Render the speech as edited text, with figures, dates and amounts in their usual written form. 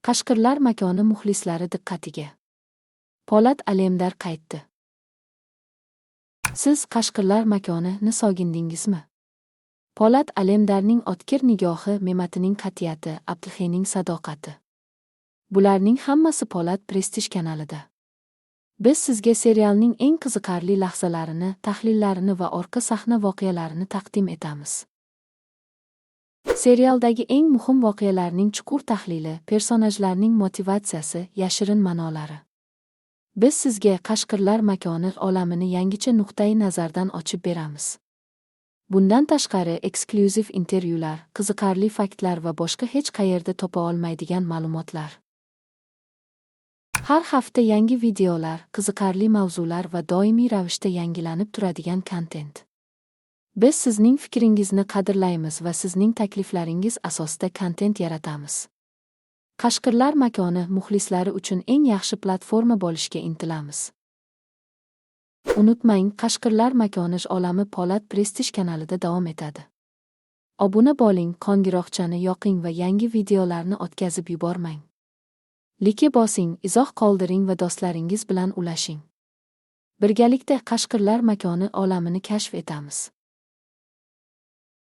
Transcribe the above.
Qashqirlar makoni muxlislari diqqatiga. Polat Alemdar qaytdi. Siz Qashqirlar makonini sog'indingizmi? Polat Alemdarning o'tkir nigohi, Me'matning qat'iyati, Abdulheyning sadoqati. Bularning hammasi Polat Prestij kanalida. Biz sizga serialning eng qiziqarli lahzalarini, tahlillarini va orqa sahna voqealarini taqdim etamiz. Serialdagi eng muhim voqealarning chuqur tahlili, personajlarning motivatsiyasi, yashirin ma'nolari. Biz sizga Qashqirlar makoni olamini yangicha nuqtai nazardan ochib beramiz. Bundan tashqari eksklyuziv intervyular, qiziqarli faktlar va boshqa hech qayerda topa olmaydigan ma'lumotlar. Har hafta yangi videolar, qiziqarli mavzular va doimiy ravishda yangilanib turadigan kontent. Biz sizning fikringizni qadrlaymiz va sizning takliflaringiz asosida kontent yaratamiz. Qashqirlar makoni muxlislari uchun eng yaxshi platforma bo'lishga intilamiz. Unutmang, Qashqirlar makoni olami Polat Prestij kanalida davom etadi. Obuna bo'ling, qo'ng'iroqchani yoqing va yangi videolarni o'tkazib yubormang. Like bosing, izoh qoldiring va do'stlaringiz bilan ulashing. Birgalikda Qashqirlar makoni olamini kashf etamiz.